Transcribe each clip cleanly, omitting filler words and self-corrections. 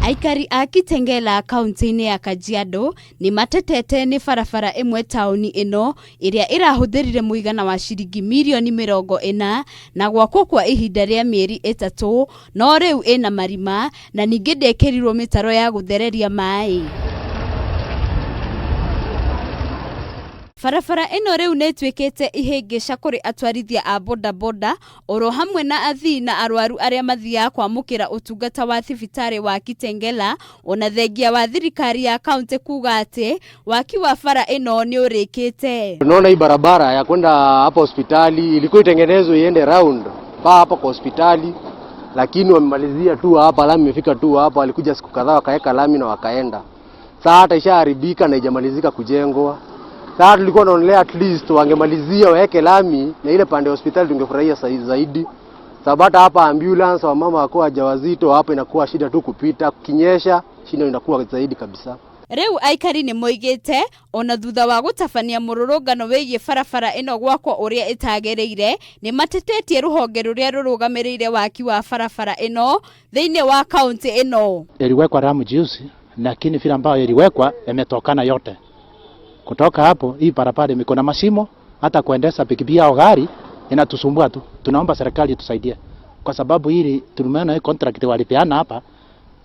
Aikari a Kitengela kaunti-inĩ ya Kajiado nĩ matetete nĩ barabara ĩmwe taũni ĩno ĩrĩa ĩrahũthĩrire mũigana wa ciringi mirioni 40 na gwakwo kwa ihinda rĩa mĩeri 3 no rĩu ĩna marima na ningĩ ndĩekĩrirwo mĩtaro ya gũthereria maĩ. Barabara ĩno rĩu nĩ ĩtuĩkĩte ihĩngĩca kũrĩ atwarithia a bodaboda oro hamwe na athii na arwaru arĩa mathiaga kwamũkĩra ũtungata wa thibitarĩ wa Kitengela ona thengia wa thirikari ya kaunti kuga atĩ waki wa bara ĩno nĩ ũrĩkĩte. Tunaona hii barabara ya kwenda hapa hospitali ilikuwa itengenezwe iende round pa hapa kwa hospitali, lakini wamemalizia tu hapa, lami imefika tu hapa. Walikuja siku kadhaa wakaweka lami na wakaenda. Sasa hata ishaharibika na haijamalizika kujengwa. Sasa tulikuwa tunaonelea at least wangemalizia waweke lami na ile pande ya hospitali tungefurahia zaidi. Sababu hata hapa ambulance wamama wakuwa wajawazito hapa inakuwa shida tu kupita, kukinyesha shida inakuwa zaidi kabisa. Rĩu aikari nĩ moigĩte ona thutha wa gũtabania mũrũrũngano wĩgiĩ barabara ĩno gwakwo ũrĩa ĩtagĩrĩire nĩ matetetie rũhonge rũrĩa rũrũgamĩrĩire waki wa barabara ĩno thĩinĩ wa kaunti ĩno. Iliwekwa lami juzi, lakini vile ambayo iliwekwa imetokana yote. Kutoka hapo hii barabara imekuwa na mashimo, hata kuendesha pikipiki au gari inatusumbua tu. Tunaomba serikali itusaidie, kwa sababu hili tumeona hii contract walipeana hapa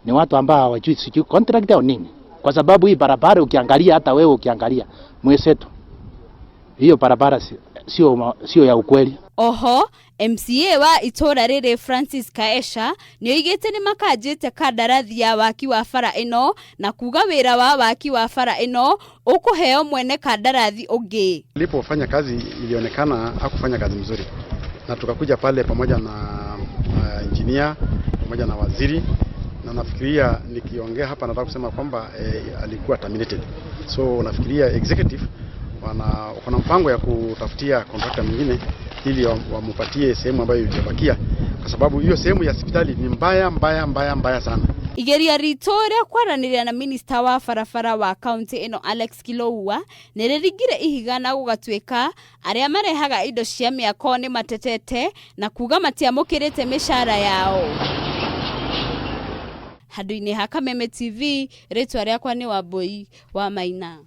ni watu ambao hawajui sijui contract au nini, kwa sababu hii barabara ukiangalia, hata wewe ukiangalia mwenzetu, hiyo barabara sio ya ukweli. Oho MCA wa itũra rĩrĩ Francis Kaesha nĩ oigĩte nĩ makanjĩte kandarathi ya waki wa bara ĩno na kuga wĩra wa waki wa bara ĩno ũkũheo mwene kandarathi ũngĩ. Alipofanya kazi ilionekana hakufanya kazi mzuri, na tukakuja pale pamoja na engineer pamoja na waziri, na nafikiria nikiongea hapa nataka kusema kwamba alikuwa terminated. So nafikiria executive wana mpango ya kutafutia contractor mwingine ili wamupatie sehemu ambayo iliyobakia, kwa sababu hiyo sehemu ya hospitali ni mbaya mbaya mbaya mbaya sana. Igeria ritũ rĩa kwaranĩria na minista wa barabara wa kaunti ĩno Alex Kiloua nĩ rĩringire ihiga na gũgatuĩka arĩa marehaga indo cia mĩako nĩ matetete na kuga matiamũkĩrĩte mĩcara yao. Handũ-inĩ ha Kameme TV, rĩtwa rĩakwa nĩ Wambui wa Maina.